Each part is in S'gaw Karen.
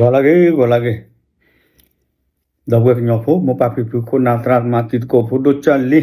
ဂီၤလၢအဂ့ၤ ဂီၤလၢအဂ့ၤ, ဒီပုၢ်ဝဲၢ်ကညီဖိ မိၢ်ပၢ်ဖံဖု ခိၣ်နၢ်သရၣ်သမါ တံၤသကိးဖိ ဒိၣ်ကၢ်လံ,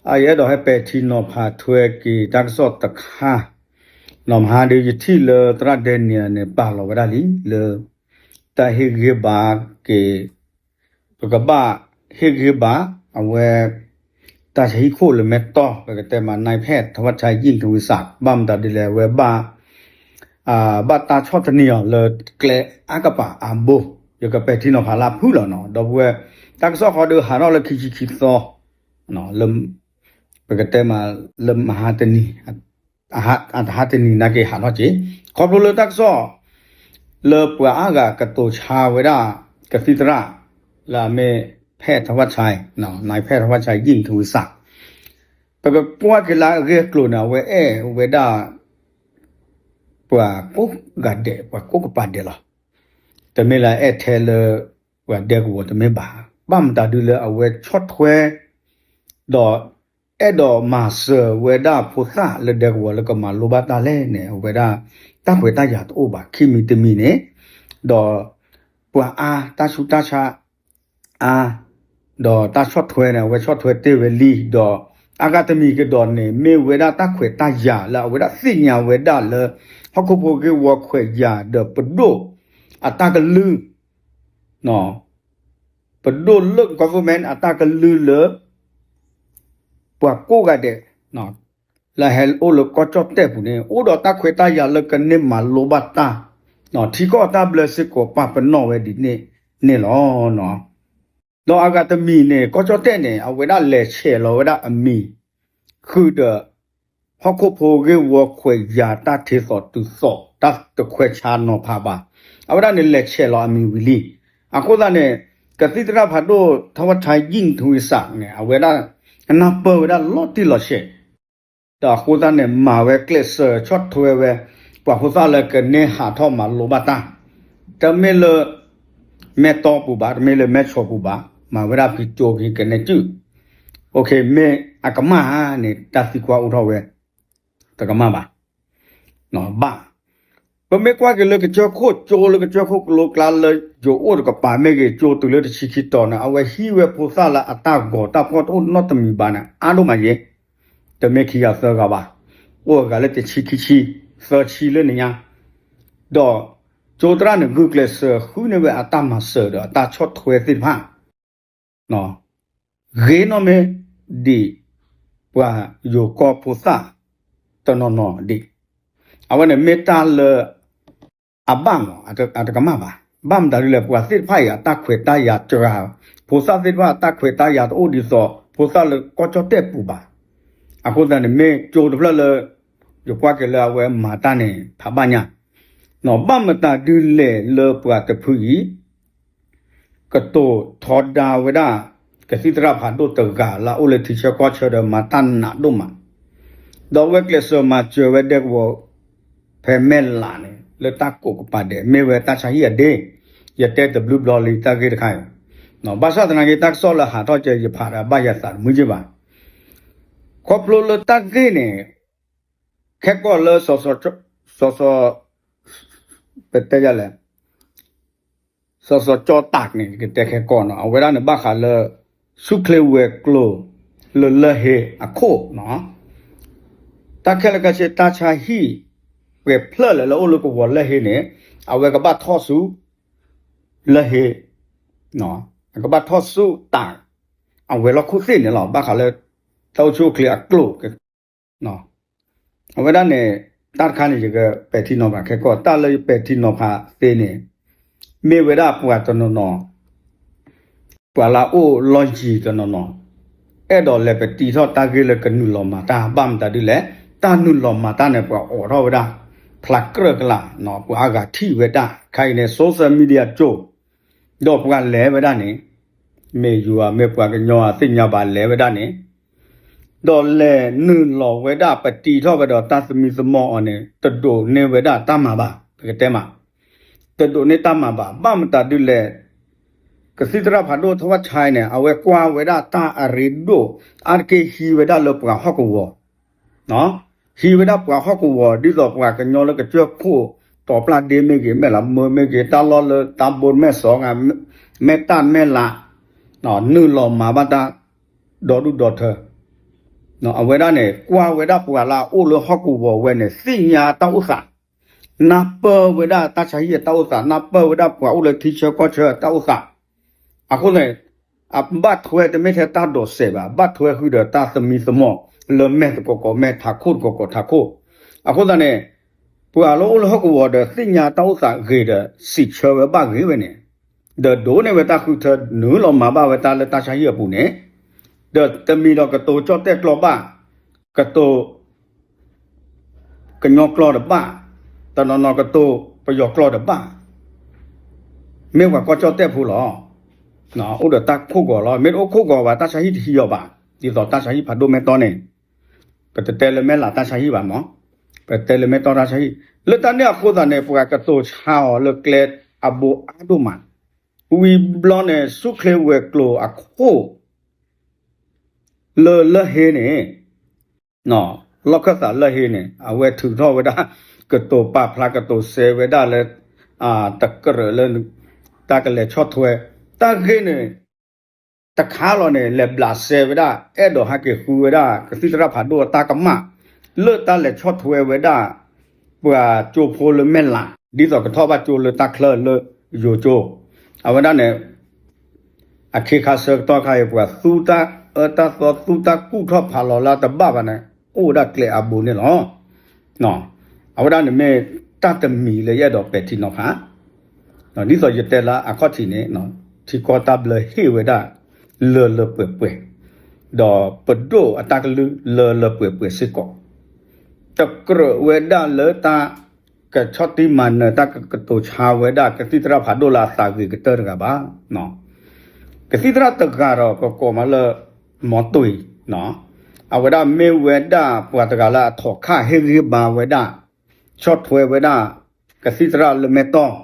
အအဲၣ်ဒိးဟဲပဲာ်ထံနီၤဖးထွဲက့ၤတၢ်ကစီၣ်တခါ, နီၤ မဟါဒီးယထံၣ်လၢသရၣ်ဒဲနံၤန့ၣ် ပာ်လီၤဝဲဒၣ်လံလၢ တၢ်ဟ့ၣ်ဂံၢ်ဘါက့ၤ ပကဘၣ်ဟ့ၣ်ဂံၢ်ဘါ အဝဲ တၢ်ဆါဟံၣ်ခိၣ်လၢမဲၢ်တီၢ် ပကတဲမး နၢၤဖဲၣ်ထဝၣ်ဆါယံၣ်ထဝံစး ဘၣ်မတၤဒ်လဲၣ် အဝဲဘၣ် ဘၣ်တၢ်ဆီၣ်သနံးအီၤလၢကျဲအါကပၤအါဘိ, ယကပဲာ်ထံနီၤဖးလၢအဖုၣ်လီၤနီၤ. ဒီပုၢ်ဝဲၢ် တၢ်ကစီၣ်ဃီဒီးဟးထီၣ်လၢခံဆံခံသီ လၢ ပကတဲမး လၢမဟါတနံၤ အတဟါတနံၤနာ်က့ဟးထီၣ်က့ၤ ခီဖျိလၢတၢ်ကစီၣ် လၢပှၤအါဂၤကတိၤဆါဝဲဒၣ် ကသံၣ်သရၣ် လၢအမ့ၢ်ဖဲၣ်ထဝၣ်ဆါ နၢၤဖဲၣ်ထဝၣ်ဆါယံၣ်ထဝံစး, ပကကွၢ်က့ၤလၢအဂ့ၢ်အကျိၤန့ၣ် အဝဲအဲၣ်ဝဲဒၣ် ပှၤကိးဂၤဒဲး ပှၤကိးကပၤဒဲးလီၤ. တမ့ၢ်လၢအဲၣ်ထဲလၢ ပှၤဒဲကဝီၤတမ့ၢ်ဘၣ်. ဘၣ်မတၤဒ်လဲၣ် အဝဲဆီၣ်ထွဲ ဒီး အဲၣ်ဒိးမၤစၢၤဝဲဒၣ်ဖိသၣ်လၢဒဲကဝီၤလၢကမၤလိဘၣ်တၢ်လဲၣ်န့ၣ် အဝဲဒၣ် တၢ်ခွဲးတၢ်ယာ်တအိၣ်ဘၣ် ခံမံၤတမံၤန့ၣ်, ဒီး ပှၤအါ တၢ်ဆူးတၢ်ဆါ အါ, ဒီးတၢ်ဆီၣ်ထွဲန့ၣ် အဝဲဆီၣ်ထွဲတ့ၢ်ဝဲလံ, ဒီးအါဂၤတမံၤကဒီးန့ၣ် မ့ၢ်ဝဲဒၣ်တၢ်ခွဲးတၢ်ယာ်လၢအဝဲဒၣ်သ့ၣ်ညါဝဲဒၣ်လၢ ဟီၣ်ခိၣ်ဖိဂ့ၢ်ဝီခွဲးယာ်ဒီးပဒိၣ် အတၢ်ကလုၢ် ပဒိၣ်လၢ government အတၢ်ကလုၢ်လၢ ပှၤကိးဂၤဒဲး လၢဟဲအိၣ်လၢကီၢ်ကၠီၣ်တဲၣ်ပူၤန့ၣ် အိၣ်ဒီးတၢ်ခွဲးတၢ်ယာ်လၢကန့ၢ်မၤလိဘၣ်တၢ်, ထံကီၢ်တၢ်ဘျၢစ့ၢ်ကီးပာ်ပနီၣ်ဝဲဒ်န့ၣ်န့ၣ်လီၤ. ဒီးအဂၤတမံၤန့ၣ် ကီၢ်ကၠီၣ်တဲၣ်န့ၣ် အဝဲဒၣ်လဲၤဆဲးလီၤဝဲဒၣ်အမံၤ ဃုာ်ဒီး ဟီၣ်ခိၣ်ဖိဂ့ၢ်ဝီခွဲးယာ်တၢ်ထဲသိးတုၤသိး တၢ်တခွဲးဆါနီၤဖးဘၣ်. အဝဲဒၣ်န့ၣ်လဲၤဆဲးလီၤအမံၤဝံၤလံ. အဃိသတးန့ၣ် ကသံၣ်သရၣ်ဖးဒိၣ်ထဝၣ်ဆါယံၣ်ထဝံစးန့ၣ် အဝဲဒၣ် အနၢ်ပၢၢ်ဝဲဒၣ်လီၤတံၢ်လီၤဆဲး ဒီးအဃိသတးန့ၣ် မၤဝဲကျဲးစၢးဆီၣ်ထွဲဝဲ ပှၤဖိသၣ်လၢကန့ၢ်ဟးထီၣ်မၤလိဘၣ်တၢ်, တမ့ၢ်လၢ မဲၢ်တီပူၤဘၣ်, တမ့ၢ်လၢမဲၢ်ဆီးပူၤဘၣ်, မၤဝဲဒၣ်ဖံကၠိဖံကနဲၣ်စုၣ်, မ့ၢ်အကမၣ်ဧါန့ၣ် တၢ်သံကွၢ်အိၣ်ထီၣ်ဝဲ, တကမၣ်ဘၣ်. ဘၣ် ပမ့ၢ်ကွၢ်က့ၤလၢကစၢၢ်ခိၣ်ကၠိလၢကစၢၢ်ခိၣ်ကလိကျါလၢယိၤအိၣ်တကပၤမ့ၢ်ဂ့ၤ ကၠိတုၤလၢတဆံခံတီၤန့ၣ် အဝဲဟံးဝဲဖိသၣ်လၢအတၢ်ဂီၤတၢ်ဖီၣ်တအိၣ်နီတမံၤဘၣ်န့ၣ် အါဒိၣ်မးယဲ, တမ့ၢ်ခံဂၤသၢဂၤဘၣ်, အိၣ်အဂၤလၢတဆံခံဆံ, သၢဆံလၢနညါ, ဒီးကၠိသရၣ်န့ၣ် ဂုာ်ကျဲးစၢးဃုန့ၢ်ဝဲအတၢ်မၤစၢၤဒီးအတၢ်ဆီၣ်ထွဲသ့ၣ်တဖၣ် ဂ့ၤနီၢ်မ့ၢ်ဒံး ပှၤယိၤကီၢ်ဖိသၣ် တနီၤနီၤဒံး, အဝဲန့ၣ်မ့ၢ်တၢ်လၢ အဘၣ်မး အတကမၣ်ဘၣ်. ဘၣ်မတၤဒ်လဲၣ် ပှၤသ့ၣ်တဖၣ်အံၤအတၢ်ခွဲးတၢ်ယာ်စှၤ, ဖိသၣ်သ့ၣ်တဖၣ်အတၢ်ခွဲးတၢ်ယာ်တအိၣ်ဒ်သိး ဖိသၣ်လၢကီၢ်ကၠီၣ်တဲၣ်ပူၤဘၣ်. အဃိသတးန့ၣ် မ့ၢ်ကၠိတဖျၢၣ်လၢ ယကွၢ်က့ၤလၢအဝဲမၤတၢ်န့ၣ် ဖးဘၣ်ညါ, ဘၣ်မတၤဒ်လဲၣ်လၢပှၤတဖုအံၤ ကတိၤထီဒါဝဲဒၣ် ကသံၣ်သရၣ်ဖးဒိၣ်တဂၤလၢအအိၣ်လၢထံဆၢကီၢ်ဆၢဒီးမၤတၢ်နးဒိၣ်မး, ဒီးအဝဲကျဲးစၢးမၤစၢၤဝဲဒဲကဝီၤ ဖဲမဲၢ်လးန့ၣ် လၢတၢ်ကိးကပၤဒဲး မ့ၢ်ဝဲတၢ်ဆါဟံၣ်အဒ့, ယတဲတဘျုးဘျီလံတၢ်ဂ့ၢ်တခါအံၤ, ဘၣ်ဆၣ်သနာ်က့ တၢ်ကစီၣ်လၢဟးထီၣ်ကဲ ယဖးဒီးဘၣ်ယသးတမုာ်က့ဘၣ်. ခီဖျိလၢတၢ်ဂ့ၢ်န့ၣ် ခဲကီၢ်လၢ စီၤစီၤ ပတဲယလဲၣ် စီၤစီၤကၠီတၢ်န့ၣ် ကတဲခဲကီၢ်နီၤ အဝဲဒၣ်န့ၣ်ဘၣ်ဃးလၢ ဆူၣ်ချ့ဝဲၤကျိၤ လၢလၢၢ်ဟ့အခိၣ်နီၤ, တၢ်ခဲလၢာ်ခဲဆ့တၢ်ဆါဟံၣ် ပှဲၤဖျၢၣ်လၢာ်လၢအိၣ်လၢကဝီၤလၢၢ်ဟ့န့ၣ် အဝဲကဘၣ်ထီၣ်ဆူ လၢၢ်ဟ့ အကဘၣ်ထီၣ်ဆူတၢ် အဝဲၤလီၢ်ခိၣ်သ့ၣ်န့ၣ်လီၤ. ဘၣ်ဃးလၢ တၢ်အိၣ်ဆူၣ်အိၣ်ချ့အကျိၤ အဝဲဒၣ်န့ၣ် တၢ်တခါန့ၣ် ယကပဲာ်ထံနီၤဖးခဲကီၢ် တၢ်လၢယပဲာ်ထံနီၤဖးသ့န့ၣ် မ့ၢ်ဝဲဒၣ်ပှၤတနီၤနီၤ ပှၤလၢအအိၣ်လီၢ်ယံၤတနီၤနီၤ အဲၣ်ဒိးလဲၤပတံထီၣ်တၢ်ဂ့ၢ်လၢကနုာ်လီၤမၤတၢ် ဘၣ်မတၤဒ်လဲၣ် တၢ်နုာ်လီၤမၤတၢ်န့ၣ် ပှၤအိးထီၣ်ဝဲဒၣ် ဖျါကြၢးကလာ် ပှၤအါဂၤထံၣ်ဝဲဒၣ် ခဲအံၤန့ၣ် social media ကၠိ ဒီးပှၤလဲၤဝဲဒၣ်န့ၣ် မ့ၢ်ယွၤမ့ၢ်ပှၤကညီအသ့ၣ်ညါဘၣ်လဲၤဝဲဒၣ်န့ၣ် ဒီးလဲၤနုာ်လီၤဝဲဒၣ်ပတံထီၣ်ဝဲဒီးတၢ်သမံသမိးအီၤန့ၣ် တဒိးန့ၢ်ဝဲဒၣ်တၢ်မၤဘၣ် ပကတဲမး တဒိးန့ၢ်တၢ်မၤဘၣ် ဘၣ်မတၤဒ်လဲၣ် ကသံၣ်သရၣ်ဖးဒိၣ်ထီၣ်ဝၣ်ဆါန့ၣ် အဝဲကွၢ်ဝဲဒၣ်တၢ်အရ့ဒိၣ် အါတက့ၢ်ဟံးဝဲဒၣ်လၢပှၤဟီၣ်ကဝီၤ ဟံးဝဲဒၣ်ပှၤဟီၣ်ကဝီၤ ဒ်သိးပှၤကညီလၢကစၢၢ်ခိၣ် တီၤပျၢ်ဒ့မ့ၢ်ဂ့ၤ, မဲၢ်လးမၢမ့ၢ်ဂ့ၤ, တၢ်လီၢ်လၢတၢ်ဘိမဲၢ်စီၤဂၤ, မဲၢ်တၢ်မဲၢ်လး, နုာ်လီၤမၤဘၣ်တၢ် ဒီဒူၣ်ဒီထၢ အဝဲဒၣ်န့ၣ် ကွၢ်ဝဲဒၣ်ပှၤလၢအအိၣ်လၢဟီၣ်ကဝီၤဝဲန့ၣ် သ့ၣ်ညါတၢ်အိၣ်သး, နၢ်ပၢၢ်ဝဲဒၣ်တၢ်ဆါဟံၣ်အတၢ်အိၣ်သး, နၢ်ပၢၢ်ဝဲဒၣ်ပှၤအိၣ်လၢထံဆၢကီၢ်ဆၢအတၢ်အိၣ်သး. အဃိသတးန့ၣ် အဘၣ်ထွဲတမ့ၢ်ထဲတၢ်ဒိးစဲးဘၣ်, ဘၣ်ထွဲဃုာ်ဒီးတၢ်သမံသမိးလၢမဲာ်သကိးကိးမဲာ်, ထးခိၣ်သကိးကိးထးခိၣ်. အဃိသတးန့ၣ် ပှၤလၢအိၣ်လၢဟီၣ်ကဝီၤဒီးသ့ၣ်ညါတၢ်အိၣ်သးဂ့ၤဒီး စံးဆၢဝဲဘၣ်ဂ့ၤဝဲန့ၣ်, ဒီးဒိးန့ၢ်ဝဲတၢ်ဃုထၢ နုာ်လီၤမၤဘၣ်ဝဲတၢ်လၢတၢ်ဆါဟံၣ်အပူၤန့ၣ်, ဒီးတမံၤဒီးကတိၤကၠီၣ်တဲၣ်ကျိာ်ဘၣ်, ကတိၤ ကညီကျိာ်တဘၣ်, တနီၤနီၤကတိၤပယီၤကျိာ်တဘၣ်, မ့ၢ်ပှၤကီၢ်ကၠီၣ်တဲၣ်ဖိလီၤ. အိၣ်ဒီးတၢ်ခိၣ်ဂီၤလီၤ. မ့ၢ်တအိၣ်ခိၣ်ဂီၤဘၣ် တၢ်ဆါဟံၣ်တဟံးအီၤဘၣ်. ဒ်သိးတၢ်ဆါဟံၣ်ဖးဒိၣ်မဲာ်တီၢ်န့ၣ်, ပတတဲလၢမဲၢ်လးတၢ်ဆါဟံၣ်ဘၣ်မး, ပတဲလၢမဲာ်တီၢ်တၢ်ဆါဟံၣ်. လၢတၢ်န့ၣ်အဃိသတးန့ၣ် ပှၤကတိၤဆါအီၤလၢကျဲအဘိအါဒိၣ်မး. ဝံၤဘျီန့ၣ် ဆူၣ်ချ့ဝဲၤကျိၤအခိၣ် လၢလၢၢ်ဟ့န့ၣ် လီၢ်ခၢၣ်သးလၢၢ်ဟ့န့ၣ် အဝဲထုးထီၣ်ဝဲဒၣ် ကတိၤပာ်ဖျါကတိၤစဲဝဲဒၣ်လၢ တကြၢးလၢ တၢ်ကလဲၤဆီၣ်ထွဲ တၢ်ဂ့ၢ်န့ၣ် တခါလီၤန့ၣ် လဲၤဘျးစဲဝဲဒၣ် အဲၣ်ဒိးဟဲက့ၤဃုဝဲဒၣ် ကသံၣ်သရၣ်ဖးဒိၣ်အတၢ်ကမၣ် လၢတၢ်လဲၤဆီၣ်ထွဲဝဲဒၣ် ပှၤကၠိဖိလၢမဲၢ်လး ဒ်သိးကထီၣ်ဘၣ်ကၠိလၢတၢ်ချၢလၢယိၤကၠိ အဝဲဒၣ်န့ၣ် အခ့ခါဆၢကတီၢ်ခါအံၤ ပှၤသူတၢ်အၢတၢ်သီ သူတၢ်ကူၣ်ထီၣ်ဖးလီၤလၢတဘၣ်ဘၣ်န့ၣ် အိၣ်ဝဲဒၣ်ကျဲအဘိန့ၣ်လီၤ. အဝဲဒၣ်န့ၣ်မ့ၢ်တၢ်တမံၤလၢယအဲၣ်ဒိးပဲာ်ထံနီၤဖး, ဒ်သိးယတဲလၢအခီၣ်ထံးန့ၣ် ထံကီၢ်တၢ်ဘျၢဟ့ၣ်ဝဲဒၣ် လၢလၢပှဲၤပှဲၤ, ဒီးပဒိၣ်အတၢ်ကလုၢ်လၢလၢပှဲၤပှဲၤစ့ၢ်ကီး တကြၢးဝဲဒၣ်လၢတၢ်ကဆီၣ်တံၢ်မၤနၢၤ တၢ်ကကတိၤဆါဝဲဒၣ် ကသံၣ်သရၣ်ဖးဒိၣ်လၢအသးဂ့ၤကတၢၢ်တဂၤဘၣ်. ကသံၣ်သရၣ်တဂၤဒီးကကိးမးလၢ မီၤတွံၢ်, အဝဲဒၣ်မ့ၢ်ဝဲဒၣ်ပှၤတဂၤလၢအထီၣ်ခၣ်ဟ့ၣ်ဂံၢ်ဟ့ၣ်ဘါဝဲဒၣ် ဆီၣ်ထွဲဝဲဒၣ် ကသံၣ်သရၣ်လၢမဲၢ်တီၢ်,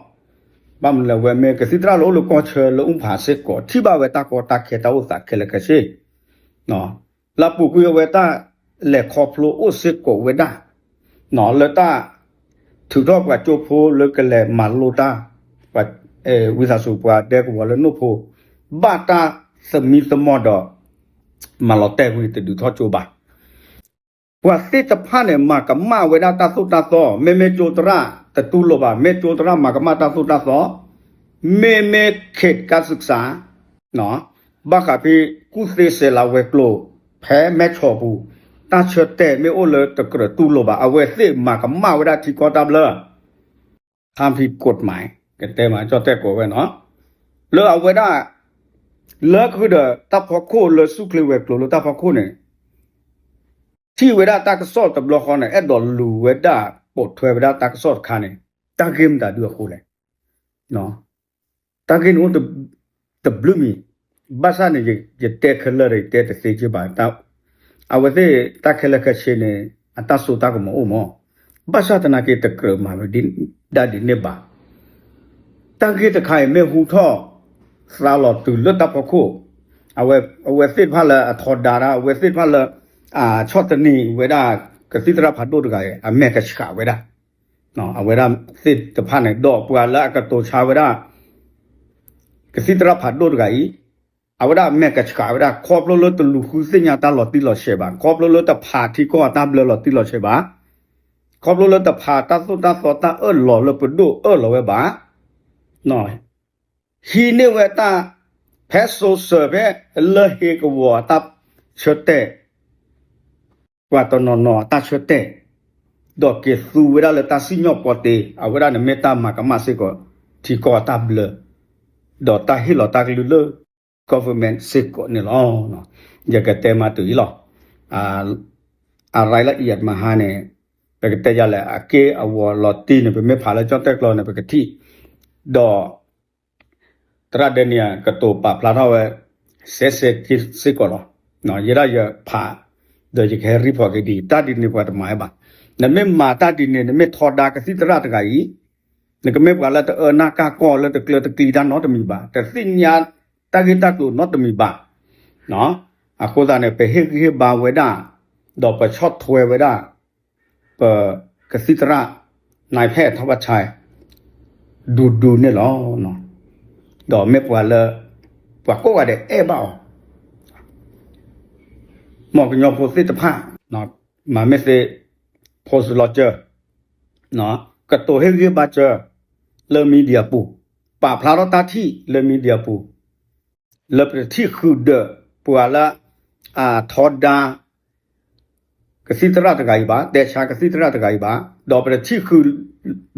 ဘၣ်မနုၤလဲၣ်ဝဲမ့ၢ်ကသံၣ်သရၣ်လၢအိၣ်လၢကီၢ်ဆၢလၢအူၣ်ဖးစ့ၢ်ကီး ထံၣ်ဘၣ်ဝဲတၢ်ကီတၢ်ခဲတၢ်အိၣ်သးခဲလၢာ်ခဲဆ့ လၢအပူၤကွံာ်အဝဲတၢ်လဲၤခီဖျိအိၣ်စ့ၢ်ကီးဝဲဒၣ်, လၢတၢ် ထုးထီၣ်ပှၤကၠိဖိလၢကလဲၤမၤလိတၢ်, ဝံသးစူၤပှၤဒဲကဝီၤလၢနိၣ်ဖိ, ဘၣ်တၢ်သမံသမိးဒီး မၤလီၤတဲာ်ကွံာ်တဒုးထီၣ်ကၠိဘၣ်. ပှၤသ့ၣ်တဖၣ်န့ၣ် မၤကမၣ်ဝဲဒၣ်တၢ်သိၣ်တၢ်သီ, မ့မ့ၢ်ကၠိသရၣ်တတူၢ်လိာ်ဘၣ်, မ့ၢ်ကၠိသရၣ်မၤကမၣ်တၢ်သိၣ်တၢ်သီ, မ့မ့ၢ် ခေတ်การศึกษา ဘၣ်ဃးဖဲကူၣ်သ့စဲးလၤဝဲၤကျိၤ ဖဲမဲၢ်ဆီးပူၤ, တၢ်ဆၢတဲာ်မ့ၢ်အိၣ်လၢတကြၢးတူၢ်လိာ်ဘၣ်, အဝဲသ့ၣ်မၤကမၣ်ဝဲဒၣ်ထံကီၢ်တၢ်ဘျၢ ทำผิดกฎหมาย ကတဲမး ကၠီၣ်တဲၣ်ကိးဝဲနီၤ, လၢအဝဲဒၣ် လၢဃုာ်ဒီးတၢ်ဖီခိၣ်လၢဆူၣ်ချ့ဝဲၤကျိၤလၢတၢ်ဖီခိၣ်န့ၣ် ထံၣ်ဝဲဒၣ်တၢ်ကစီၣ်တဘျီဃီန့ၣ် အဲၣ်ဒိးလူၤဝဲဒၣ် ပိာ်ထွဲဝဲဒၣ်တၢ်ကစီၣ်တခါန့ၣ် တၢ်ဂ့ၢ်မတၤဒုအဃိလဲၣ်. တၢ်ဂ့ၢ်န့ၣ်အိၣ်တဘျုးမံၤ, ဘၣ်ဆၣ်န့ၣ် ယတဲခဲလၢာ်ဒီး ယတဲတသ့က့ဘၣ်, အဝဲသ့ၣ်တၢ်ခဲလၢာ်ခဲဆ့န့ၣ် အတၢ်စိတၢ်ကမီၤအိၣ်မး, ဘၣ်ဆၣ်သနာ်က့တကြၢးမၤဝဲဒၣ်ဒ်န့ၣ်ဘၣ်. တၢ်ဂ့ၢ်တခါအံၤမ့ၢ်ဟူထီၣ်သါလီၤတုၤလၢတၢ်ဖီခိၣ်, အဝဲသ့ၣ်တဖၣ်လၢအထီဒါတၢ်, အဝဲသ့ၣ်တဖၣ်လၢ ဆီၣ်သနံးဝဲဒၣ် ကသံၣ်သရၣ်ဖးဒိၣ်တဂၤအံၤ အမဲာ်ကဆှးဝဲဒၣ်, အဝဲဒၣ်သ့ၣ်တဖၣ်န့ၣ် ဒီးပှၤလၢအကတိၤဆါဝဲဒၣ် ကသံၣ်သရၣ်ဖးဒိၣ်တဂၤအံၤ အဝဲဒၣ်အမဲာ်ကဆှးဝဲဒၣ် ခီဖျိလၢတလူၤဃုသ့ၣ်ညါတၢ်လီၤတံၢ်လီၤဆဲးဘၣ်, ခီဖျိလၢတဖးထံကီၢ်အတၢ်ဘျၢလီၤတံၢ်လီၤဆဲးဘၣ်, ခီဖျိလၢတဖးတၢ်သိၣ်တၢ်သီတၢ်အၢၣ်လီၤလၢပဒိၣ်အၢၣ်လီၤဝဲဘၣ်, ဟံးန့ၢ်ဝဲတၢ် ဖဲစိၤစၢၤဖဲလၢဟ့ကဝီၤအတၢ်ဆၢတဲာ် ပှၤတနီၤနီၤအတၢ်ဆၢတဲာ်, ဒီးက့ၤသူဝဲဒၣ်လၢတၢ်စံၣ်ညီၣ်ပီတ့, အဝဲဒၣ်န့ၣ်မ့ၢ်တၢ်မၤကမၣ်စ့ၢ်ကီး ထံကီၢ်အတၢ်ဘျၢ, ဒီးတၢ်ဟ့ၣ်လီၤတၢ်ကလုၢ်လၢ government စ့ၢ်ကီးန့ၣ်လီၤ. ယကတဲမးတုၤအံၤလီၤ. အရၤလၢအံၤအတမၤဟါန့ၣ် ပကတဲယၤလဲၣ် အက့ၢ်အဂီၤလီၤတံၢ်န့ၣ် ပမ့ၢ်ဖးလၢကၠီၣ်တဲၣ်ကျိာ်န့ၣ် ပကထံၣ်, ဒီး သရၣ်ဒဲနံယၤကတိၤပာ်ဖျါထီၣ်ဝဲ စဲးစဲးက့စ့ၢ်ကီးလီၤ. ယဲဒၣ်ယဖး ဒီးယကဟဲ report က့ၤဒ်အံၤ, တၢ်ဒ်န့ၣ်ပှၤတမၤဝဲဘၣ်. နမ့ၢ်မၤတၢ်ဒ်န့ၣ် နမ့ၢ်ထီဒါကသံၣ်သရၣ်တဂၤအံၤ, နကမ့ၢ်ပှၤလၢတအၢနၢ်ကၢ်ကီၢ်လၢတကျၢၤတကျံၤတၢ်နီတမံၤဘၣ်, တသ့ၣ်ညါတၢ်ဂ့ၢ်တၢ်ကျိၤနီတမံၤဘၣ်. အဃိသတးန့ၣ် ပဟ့ၣ်ဂံၢ်ဟ့ၣ်ဘါဝဲဒၣ်, ဒီးပဆီၣ်ထွဲဝဲဒၣ် ပကသံၣ်သရၣ် နဖဲထီၣ်ဘၣ်ဆဲ ဒူဒူန့ၣ်လီၤ. ဒီးမ့ၢ်ပှၤလၢ ပှၤကိးဂၤဒဲးအဲၣ်ဘၣ်အီၤ မ့ၢ်ကညီဖိသ့ၣ်တဖၣ် မၤမ့ၢ်သ့ ဖိစလီၤစၢၤ ကတိၤဟ့ၣ်ဂံၢ်ဘါစၢၤ လၢ media ပူၤ ပာ်ဖျါထီၣ်တၢ်ထံၣ်လၢ media ပူၤ လၢပတထံၣ်ဃုာ်ဒီး ပှၤလၢ အထီဒါ ကသံၣ်သရၣ်တဂၤအံၤဘၣ်, တဲဆါကသံၣ်သရၣ်တဂၤအံၤဘၣ်, ဒီးပတထံၣ်ဃုာ်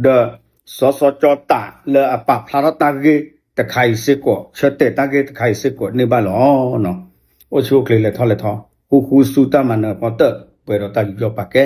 ဒီး စီၤစီၤကၠီၤတၢ်လၢအပာ်ဖျါထီၣ်တၢ်ဂ့ၢ်တခါအံၤစ့ၢ်ကီး, ဆၢတဲာ်တၢ်ဂ့ၢ်တခါအံၤစ့ၢ်ကီးန့ၣ်ဘၣ်လီၤ. အိၣ်ဆူၣ်အိၣ်ချ့လဲၤထီၣ်လဲၤထီ, ဃူဃူဆူတၢ်မၤနၢၤအဖီတၢၣ် ပှဲၤဒီးတၢ်ယူးယီၣ်ပာ်ကဲ